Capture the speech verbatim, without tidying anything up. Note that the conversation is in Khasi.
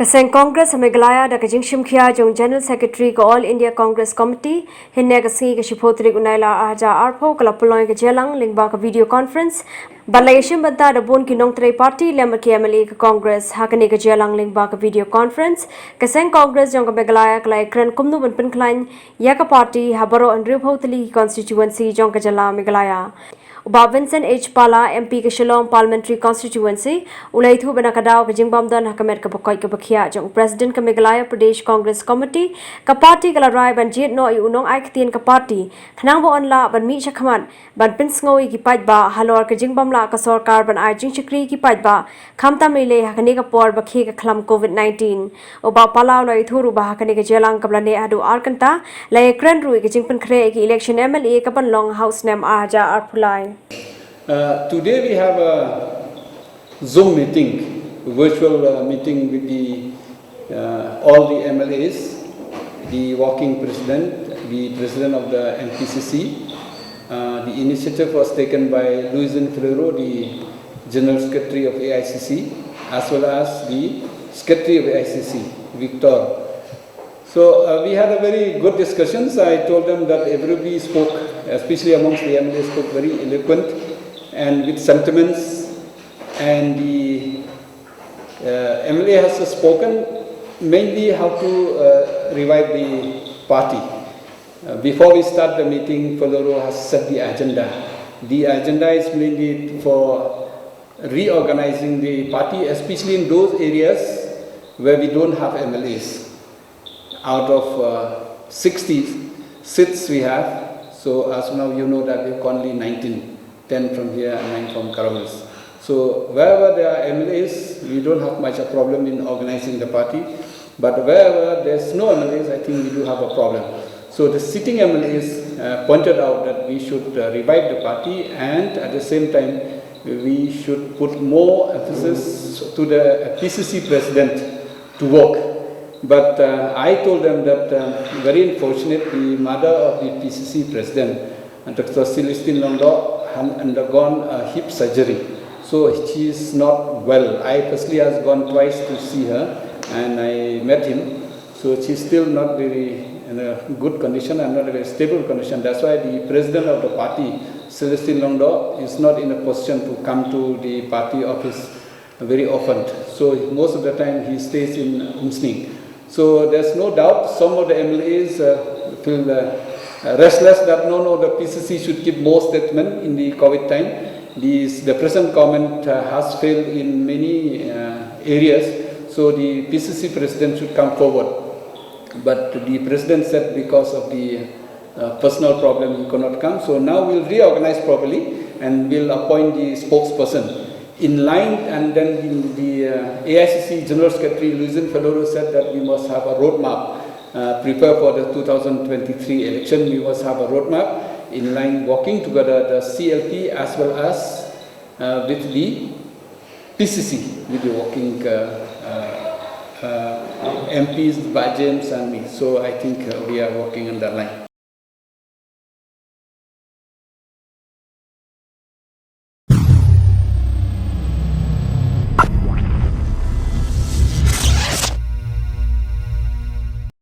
Ka seng Congress ha Meghalaya da ka jingshimkhia jong General Secretary ka All India Congress Committee, hynne ka sngi ka shiphew tarik u Nailar arhajar arphew ka la pynlong ïa ka jingïalang lyngba ka video conference. Bad la ïashim bynta da bun ki nongtrei party lem bad ki M L A ka Congress. Ha kane ka jingïalang lyngba ka video conference, ka seng Congress jong ka Meghalaya ka la ïakren kumno ban pynkhlaiñ ïa ka party ha baroh hynriewphew tylli ki constituency jong ka jylla Meghalaya. U Bah Vincent H Pala, M P ka Shillong Parliamentary Constituency, u la ïathuh ba na ka daw ka jingbym don ha ka met kaba koit kaba khiah jong u President ka Meghalaya Pradesh Congress Committee, ka party ka la rai ban jied noh ïa u nongai ktien ka party, khnang ba un lah ban mih shakhmat ban pynsngew ïa ki paidbah halor ka jingbym lah ka sorkar ban ai jingshakri ïa ki paidbah, khamtam lei lei ha kane ka por ba khie ka khlam covid nineteen. U Bah Pala u la ïathuh ruh ba ha kane ka jingïalang kaba la neh haduh ar kynta, la ïakren ruh ïa ka jingpynkhreh ïa ka election M L A kaban long ha u snem arhajar arphew lai. Uh, today we have a Zoom meeting, virtual uh, meeting with the uh, all the M L As, the working president, the president of the N P C C. Uh, the initiative was taken by Louis Fleureau, the General Secretary of A I C C, as well as the Secretary of A I C C, Victor. So uh, we had a very good discussions. I told them that everybody spoke, especially amongst the M L As, spoke very eloquent and with sentiments. And the uh, M L A has spoken mainly how to uh, revive the party. Uh, before we start the meeting, Fleureau has set the agenda. The agenda is mainly for reorganizing the party, especially in those areas where we don't have M L As. Out of uh, sixty seats we have, so as of now you know that we have only nineteen, ten from here and nine from Khara Hills. So wherever there are M L As, we don't have much a problem in organizing the party. But wherever there's no M L As, I think we do have a problem. So the sitting M L As uh, pointed out that we should uh, revive the party, and at the same time we should put more emphasis to the P C C president to work. But uh, I told them that uh, very unfortunate, the mother of the P C C president, Doctor Celestine Lyngdoh, had undergone a hip surgery. So she is not well. I personally has gone twice to see her and I met him. So she's still not very in a good condition and not a very stable condition. That's why the president of the party, Celestine Lyngdoh, is not in a position to come to the party office very often. So most of the time he stays in Umsning. So there's no doubt some of the M L As uh, feel uh, restless that no, no, the P C C should give more statement in the COVID time. This, the present government uh, has failed in many uh, areas. So the P C C president should come forward. But the president said because of the uh, personal problem he could not come. So now we'll reorganize properly and we'll appoint the spokesperson in line. And then the, the uh, A I C C General Secretary Louis Fleureau said that we must have a roadmap, uh, prepare for the two thousand twenty-three election. We must have a roadmap in line working together the C L P as well as uh, with the P C C, with the working uh, uh, uh, M Ps, Bah James and me. So I think uh, we are working on that line.